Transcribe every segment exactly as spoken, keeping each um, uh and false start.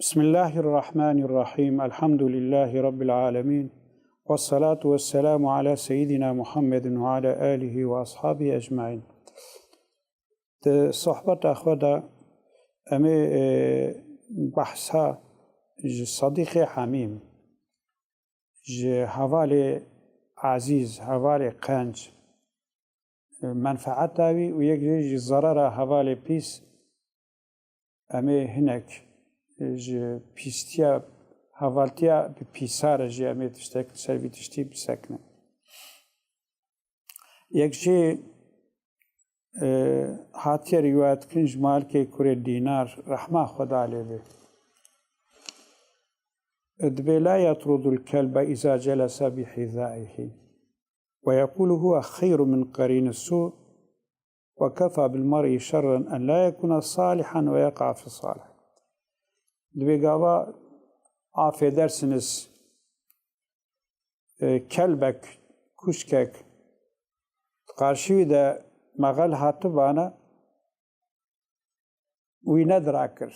بسم الله الرحمن الرحيم. الحمد لله رب العالمين. والصلاة والسلام على سيدنا محمد وعلى آله وأصحابه أجمعين. Di sohbeta xwe de em ê, e, behsa ji Sedîqê Hemîm, ji hevalê ezîz, hevalê qenc, e, menfeeta wî û yek jî ji zerera hevalê pîs, em ê hinek, e, ji pîstiya, hevaltiya bi pîsa re jî em ê tiştek li ser vî tiştî bisekinin. Yek jî, e, hatiye riwayet kirin ji Malikê kurê Dînar, rehma Xweda lê be. Dibê: "La yatrudul kelbe iza celese bi hizaihi. Ve yekulu huve xeyrun min qerini su. Ve kefa bil mer'i şerren en la yekuna salihan ve yeka fi salih." Dibê gava affedersiniz, e, kelbek, kuşkek, di qarşî wî de mexel hatibana, wî nedirakir.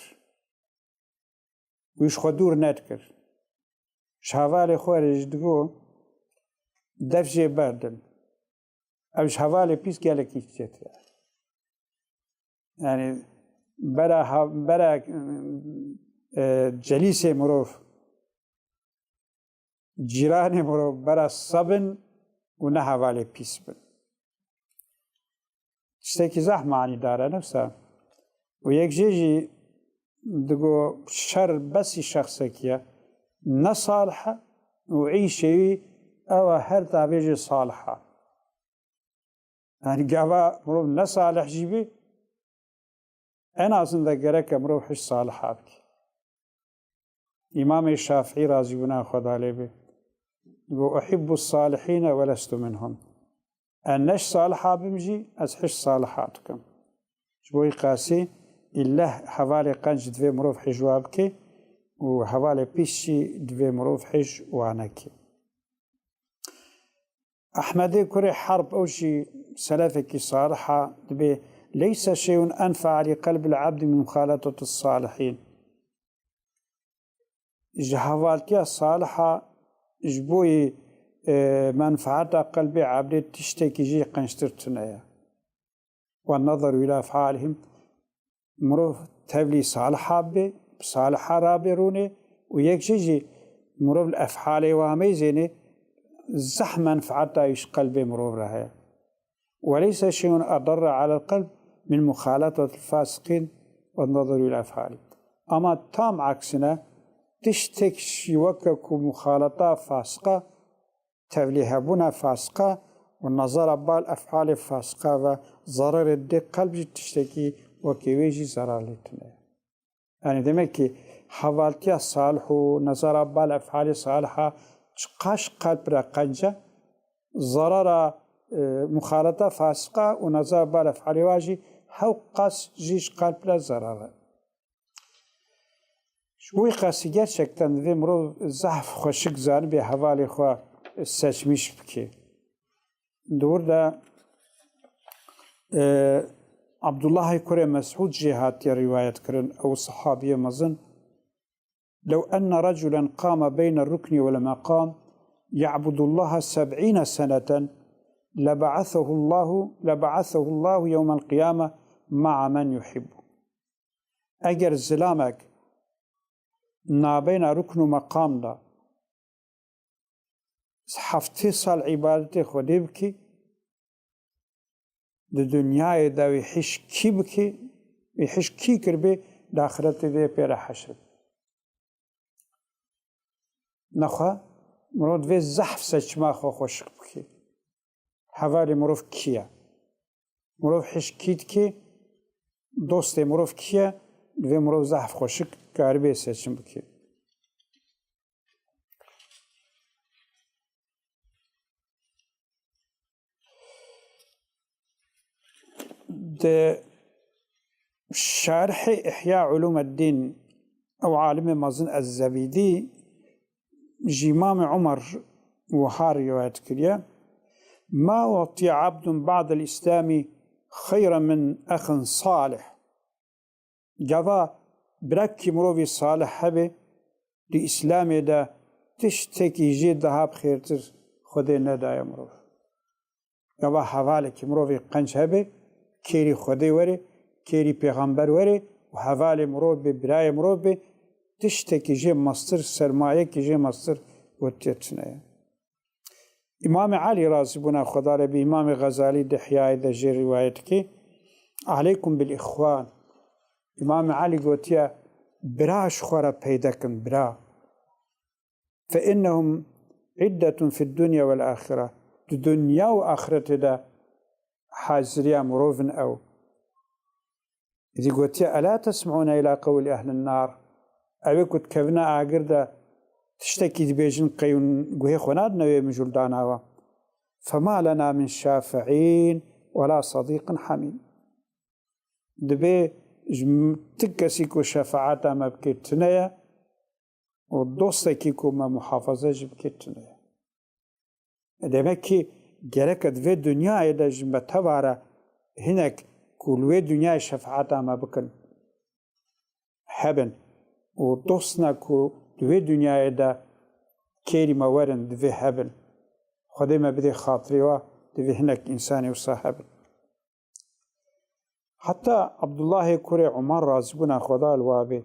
Wî ji xwe dûr nedikir. Ji hevalê xwe re jî digot, "Dev jê berdin." Ev ji hevalê pîs gelekî çêtir e. Yani bera ha-, bera, e, celîsê mirov, cîranê mirov bera sebin û ne hevalê pîs bin. Tiştekî zehf manîdar e, nefsa. Û yek jê jî digo şer besî şexsekî ye, ne salih e û îşê wî ew e her tabê jê salih e. Yani gava mirov ne salih jî bî, en azinde gereke mirov hiş saliha bike. Îmamê Şafîî razîbûna Xweda lê be, got, "Uhibbu salihîne ve lestu minhum." Ez ne ji saliha bim jî, ez hiş saliha dikim. Ji bo wî qasî îlleh hevalê qenc divê mirov hiş wa bike û hevalê pîs jî divê mirov hiş wa neke. Ehmedê kurê Herb, ew jî selefekî salih a, dibê, "Leyse şeyun enfe'a li qelbil abdi min muxalatati salihîn." Ji hevaltiya salih a ji bo yî, e, menfaeta qelbê ebdê tiştekî jî qençtir tune ye. Ve nazaru ila ef'alihim, mirov tevlî saliha bibe, bi saliha rabe rûnê û yek jê jî mirov li ef'alê wa meyzênê zehf menfaeta wî ji qelbê mirov re heye. Ve leyse şeyun edarre alel qelb min muxalatatil fasiqîn ve nazaru ila ef'alihim. Ama tam aksine tiştek jî weke ku muxalata fasiqa tevlî hebûna fasiqa û nezara bal ef'alê fasiqa ve zerarê dê qelb jî tiştekî wekî wê jî zerar lê tune ye. Yani demek ki hevaltiya salih û nezara bal ef'alê saliha çiqaş qelb re qenc e, zerara, e, muxalata fasiqa û nezara bal ef'alê wa jî hewqas jî ji qelb re zerar e. Ji bo wî qasî gerçekten divê mirov zehf xweşik zanibê hevalê xwe seçmîş bike. Di wir de, e, Abdullahê kurê Mesûd jê hatiye rîwayet kirin, ew sihabiyê mezin, "Lew enne reculen qame beyne rukni wel meqam ya'budullaha seb'îne seneten lebe'asehu Allahu, lebe'asehu Allahu yewmel qiyame ma'a men yuhibbu." Eger zilamek nabeyna rukn û meqam de heftê sal îbadetê Xwedê bikî, di dinyayê de wî hiş kî bikî, wî hiş kî kiribê, di axretê de pê re heşr. Nexwe mirov divê zehf seçima xwe xweşik bikî. Hevalê mirov kî ye? Mirov hiş kî dikî? Dostê mirov kî ye? Divê mirov zehf xweşik karibê seçim bikî. Di Şerhê Ihya Ulûmeddîn, ew alimê mezin Ez-Zebîdî ji Îmamê Umar wiha rîwayet kiriye, "Ma utiye abdun ba'del Îslamî xeyren min exin salih." Gava Birekî mirovî salih hebe, di Îslamê de tiştekî jê daha bi xêrtir Xwedê nedaye mirov. Gava hevalekî mirovî qenc hebe, kêrî Xwedê were, kêrî pêxember were û hevalê mirov bê, birayê mirov bê, tiştekî jê mestir, sermayekî jê mestir gotiye tune ye. Îmamê Elî razîbûna Xweda lê bî, Îmamê Xezalî di Îhyayê de jê rîwayet dike, "Aleykum bil îxwan." Îmamê Elî gotiye, "Bira ji xwe re peyde kin, bira." "Fe innehum iddetun fid dunya vel axire." Di dinya û axretê de haziriya mirov in ew. Îdî gotiye, "Ela tesma'ûne ila qewlî ehlin nar?" Ew ê ku dikevine agir de tiştekî dibêjin qey hûn guhê xwe nadine wê mijûldana we. "Fema lena min şafi'în wela sedîqin hamîm." Dibê ji m-, ti kesî ku şefaeta me bike tune ye û dostekî ku me muhafaza jî bike tune ye. Demek ki gereke di vê dinyayê de ji me teva re hinek ku li wê dinyayê şefaeta me bikin hebin û dostna ku di vê dinyayê de kêrî me werin divê hebin. Xwedê me bidê xatirê wa, divê hinek însanê wisa hebin. Heta Abdullahê kurê Umar razîbûna Xweda li wa bê,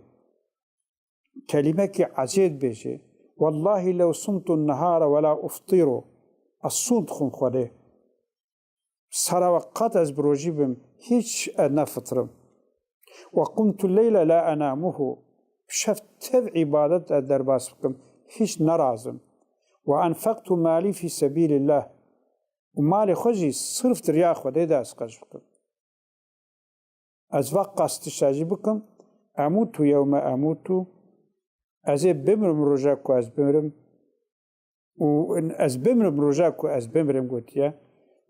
kelîmekî ezê dibêje, "Wellahî lew sumtu nehara wela uftiru." Ez sûn dixwim Xwedê. Sara we qet ez bi rojî bim, hîç ez nefitirim. "Ve qumtu leyle la enamuhu." Bi şev tev îbadet ez derbas bikim, hîç nerazim. "Ve enfektu malî fî sebîlillah." Û malê xwe jî sirf di riya Xwedê de ez xerc bikim. Ez va qas tişta jî bikim, "Emutu yewme emutu", ez ê bimrim roja ku ez bimrim, û ez bimrim roja ku ez bimrim, gotiye,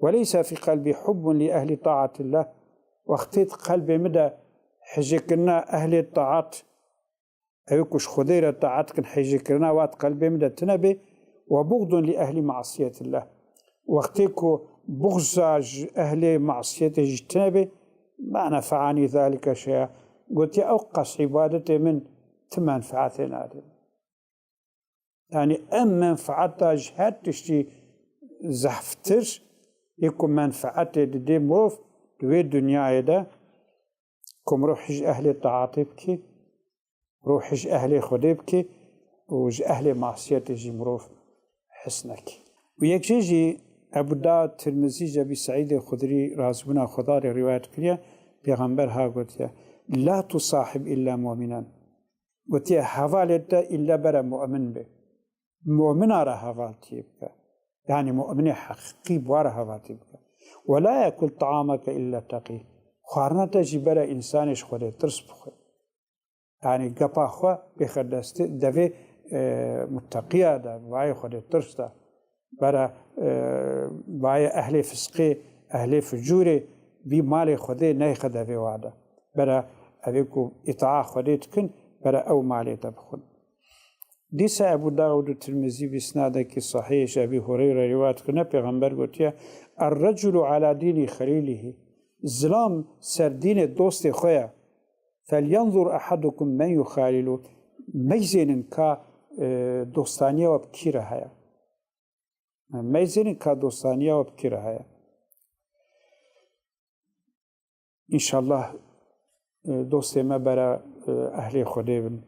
"Ve leysa fî qelbî hubbun li ehlî taatillah." Wextê di qelbê min de hijêkirina ehlê taat, ew ê ku ji Xwedê re taat dikin, hêjîkirina wa di qelbê min de tune bê, "Ve buxdun li ehlî masiyetillah." Wextê ku buxza ji ehlê masiyetê jî tune bê, "Ma nefe'anî zalike şey'a." Gotiye, "Ew qas îbadetê min ti menfeetê nade." Yanî em menfeeta ji her tiştî zehftir ê ku menfeetê didê mirov di wê dinyayê de, ku mirov hîj ehlê taatê bikî, mirov hîj ehlê Xwedê bikî û ji ehlê masiyetê jî mirov his nekî. Û yek jê jî Ebu Dawud, Tirmizî ji Ebî Seîdê Xudrî razîbûna Xweda lê rîwayet kiriye, Pêxember ha gotiye, "La tusahib illa mu'minen." Gotiye, "Hevalê te îlle bere mu'min be." Mu'mina re hevaltiyê bike. Yanî mu'minê heqîqî bi wa re hevaltiyê bike. "Ve la yekul ta'ameke illa teqî." Xwarina te jî bere însanê ji Xwedê tirs bixwe. Yanî gepa xwe bêxe destê devê, e, muteqiya de, vayê Xwedê tirs de. Bere, e, vayê ehlê fisqê, ehlê fucûrê bî malê Xwedê neyxe devê wa de. Bere evê ku îtaa Xwedê dikin, bere ew malê te bixwin. Dîsa Ebû Dawud û Tirmizî bi isnadekî sehîh ji Ebî Hureyre rîwayet kirine, Pêxember gotiye, "Er-reculu ala dînî xelîlihî." Zilam ser dînê dostê xwe ye. "Felyanzur ehadukum men yuxalilu." Meyzênin ka, e, dostaniya we bi kî re heye. Meyzênin ka dostaniya we bi kî re heye. Înşallah, e, dostê me bera, e, ehlê Xwedê bin.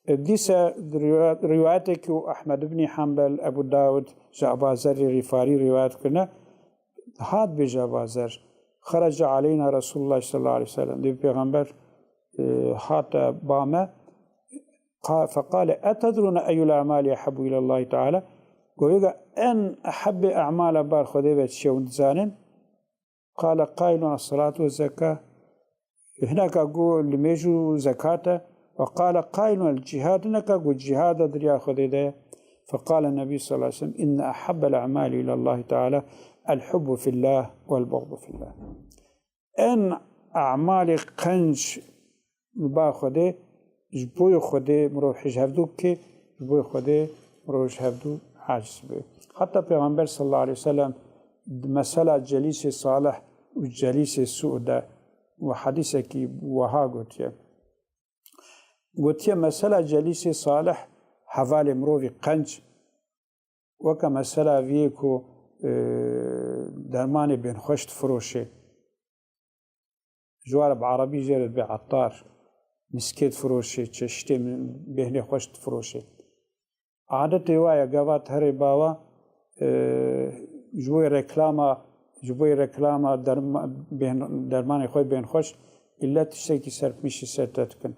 E, dîse riwa-, riwayetekî û Ehmed ibnî Hanbel, Ebu Dawud, ji Aba Zerrî Rîfarî riwayet kirine, hat bêje Aba Zer, "Xerece aleyna Resulullah sallallahu aleyhi ve sellem." Dê Pêxember, e, hate ba me, qa-, feqale, "Etedrûne eyyul amali ehabbu ilallahi teala?" Got, "Vêga en ehebbê emala bar Xwedê ve çi ye, hûn dizanin?" Qale qailun as-salatu ve zeka. Hineka got limêj û zekat e. Ve qale qailun el-cihad. Hineka got cihad e di riya Xwedê de ye. Feqale Nebî sallallahu aleyhi ve sellem, "Inne ehabbel a'mali ilallahi teala el-hubbu fillah vel-buxdu fillah." En e'malê qenc li ba Xwedê, ji bo Xwedê mirov hej hevdû bike, ji bo Xwedê mirov ji hevdû aciz be. Heta Pêxember sallallahu aleyhi ve sellem di mesela celîsê salih û celîsê sû de û hedîsekî wiha gotiye, Gotiye mesela celîsê salih hevalê mirovî qenc weke mesela viyê ku, e, dermanê bênxweş difiroşê. Ji wa re bi erebî jê re dibê etar, miskê difiroşê, çeşitê min-, bêhnê xweş difiroşê. Adetê wa ye, gava diherê bawa, e, ji bo reklama, ji bo reklama derma-, bêhn-, dermanê xwe bên xweş, îlle tiştekî serpmîşî ser te dikin.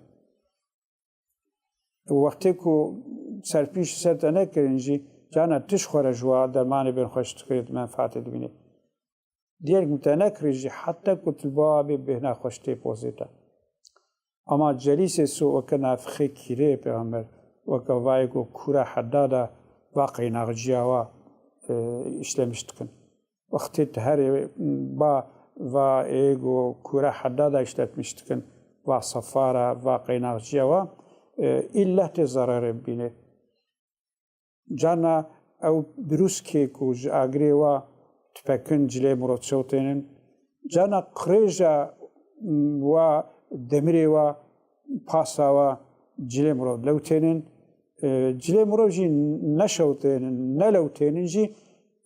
Wextê ku serpîşî ser te nekirin jî, carna tişt xwe re ji wa dermanê bên xweş dikirê, di menfaatê dibînê. Diyerek min te nekirî jî, heta ku tu li ba bê bêhna xweş tê pozê te. Ama celîsê so weke nafixê kîrê pêxember, weke vayê ku kûra hedada va qeynaxciya wa, e, işlemiş dikin. Wextê tu herê ba va ê ku kûra hedada işletmiş dikin, va sefara, va qeynaxciya wa, e, îlleh tê zererê bibînê. Carna ew brûskê ku ji agirê wa dipekin cilê mirov çew tênin. Carna qirêja, mm, wa demirê wa, pasa wa cilê mirov lewtênin. E, cilê mirov jî neşewtênin, nelewtênin jî,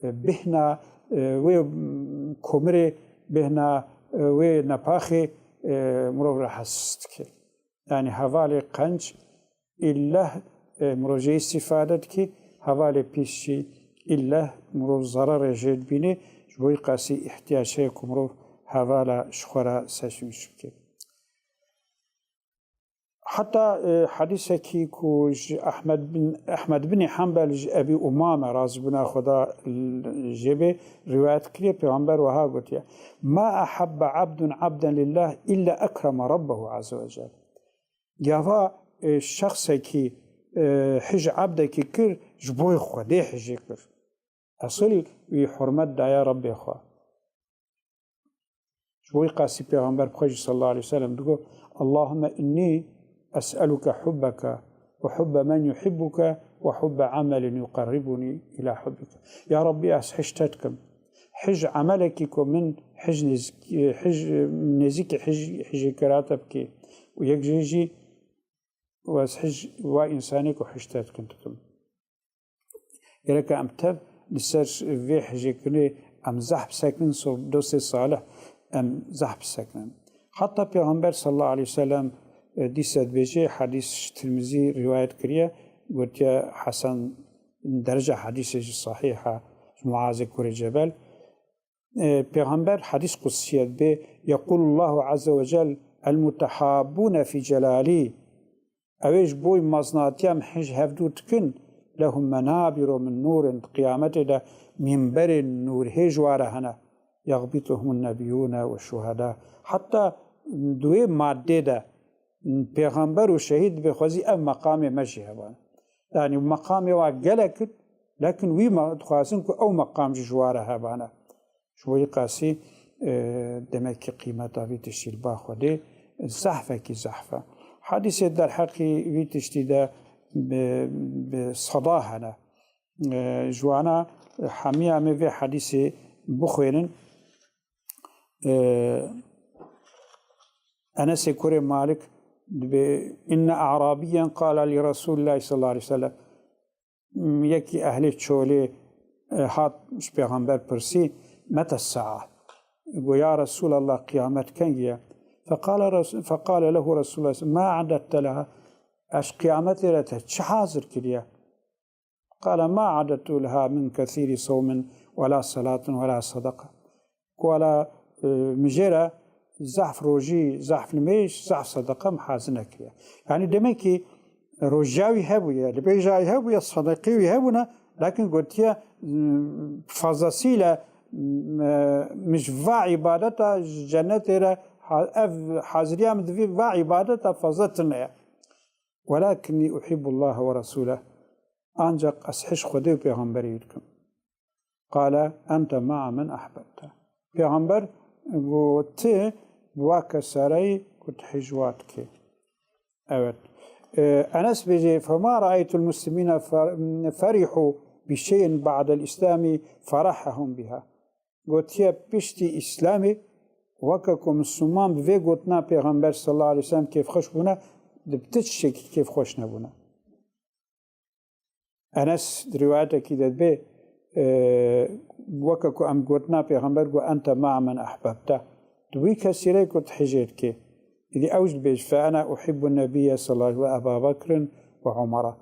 e, bêhna, e, wê, mm, komirê, bêhna, e, wê nepaxê, e, mirov rehatsiz dike. Yanî hevalê qenc îlleh, e, mirov jê îstîfade dikî, hevalê pîs jî îlleh mirov zererê jê dibînê, ji bo wî qasî îhtiyacê ku mirov hevala ji xwe re seçmiş bike. Heta, e, hedîsekî ku ji Ehmed bin, Ehmed binî Hembel ji Ebî Umame razîbûna Xweda jê bê rîwayet kiriye, Pêxember wiha gotiye, "Ma ahabbe abdun abden lillah illa ekreme Rabbehu azze ve cel." Gava, e, şexsekî, e, hij ebdekî kir, ji bo Xwedê hijê kir. Esil wî hurmet daye Rebbê xwe. Ji bo wî qasî Pêxember bi xwe jî sallallahu aleyhi ve sellem digot, "Allahümme inni es'eluke hubbeke ve hubbe men yuhibbuke ve hubbe amelin yuqerribuni ila hubbike." Ya Rabbî, ez hij te dikim. Hij emelekî ku min hij nêzîk-, hij nêzîkî hij, hijêkira te bikê. Û yek jê jî û ez hij wa însanê ku hij te dikin dikim. Gereke em tev li ser vê hijêkirinê em zehf sekinin, so-, dostê salih em zehf sekinin. Heta Pêxember sallallahu aleyhi ve sellem, e, dîse dibêje, hedîs ji Tirmizî rîwayet kiriye, gotiye hesen, dereca hedîsê jî sahîh e, ji Muazê kurê Cebel. E, Pêxember hedîs qudsî ye dibê, "Yequlullahu azze ve cel, el mutehabbune fi celalî." Ew ê ji bo mezinatiya min hij hevdû dikin, "Lehum menabiru min nûrin", di qiyametê de mînberên nûrhê ji wa re hene, "Yaxbituhumun nebiyûne ve şuheda." Heta di wê maddê de pêxember û şehîd dibê xwezî ev meqamê me jî hebane. Yanî meqamê wa gelek in, lekin wî me-, dixwazin ku ew meqam jî ji wa re hebane. Ji bo wî qasî, e, demek ki qîmeta vî tiştî li ba Xwedê zehfekî zehf e. Hadîsê derheqî vî tiştî de bi, bi seda hene. E, ji wana hemiya me vê hadîsê bixwênin. E, Enesê kurê Malik dibê, "Inne a'rabiyen qala li Resulillah sallallahu aleyhi ve sellem." Yekî ehlê çolê, e, hat ji Pêxember pirsî, "Mete sa'a?" Got, "Ya Resulallah, qiyamet kengî ye?" Feqale Res-, feqale lehu Resulullah, "Ma a'dette leha?" Ez qiyametê re te çi hazir kiriye? Qale, "Ma a'dettu leha min kesîrî sewmin wela salatin wela sadaka." Ku wela, e, min jê re zehf rojî, zehf nimêj, zehf sedeqa min hazir nekiriye. Yanî demek ki roja wî hebûye, nimêja wî hebûye, sedeqê wî hebûne, lakin gotiye, m, fazlasıyla, m, e, min ji va îbadeta ji cennetê re ha-, ev haziriya min di vî va îbadeta fazla tune ye. "Welakinnî uhibbullaha ve resûleh." Ancak ez hij Xwedê û Pêxemberê wî dikim. Qale, "Ente ma'a men ahbebte." Pêxember got, "Ti bi wa kesa re yî ku tu hij wa dikî." Evet. Ee, Enes bêje, "Fema ra'eytul muslimîne fer-, ferihu bi şeyin ba'del îslamî ferahahum biha." Gotiye, piştî Îslamê, weke ku Misliman bi vê gotina Pêxember sallallahu aleyhi ve sellem kêfxweş bûne, Di ti tiştekî kêfxweş nebûne. Enes di riwayetekî de dibê, e, weke ku em gotina Pêxember got, "Ente ma'a men ahbebte." Di wî kesî re ku tu hijê dikê. Îdî ew jî dibêje, "Fe ena uhibbu nebiyye sallallahu ve Eba Bekrin ve Umara."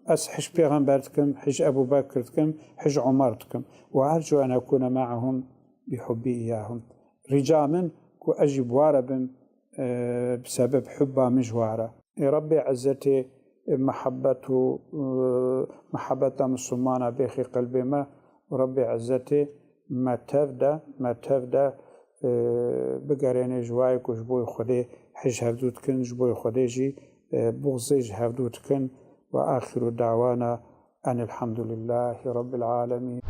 Ez hij Pêxember dikim, hij Ebu Bekir dikim, hij Umar dikim. "Ve ercu en ekune ma'ahum bi hubbi iyahum." Rica min ku ez jî bi wa re bim, e, bi sebeb hubba min ji wa re. Ê Rebbê Ezzetê, e, mihebet û, e, mihebeta Misilmana bêxê qelbê me û Rebbê Ezzetê me tev de, me tev de, e, bigerênê ji wayê ku ji bo Xwedê hij hevdû dikin, ji bo Xwedê jî, e, buxzê ji hevdû dikin. Ve axiru dawana enilhamdulillahî Rabbil alemin.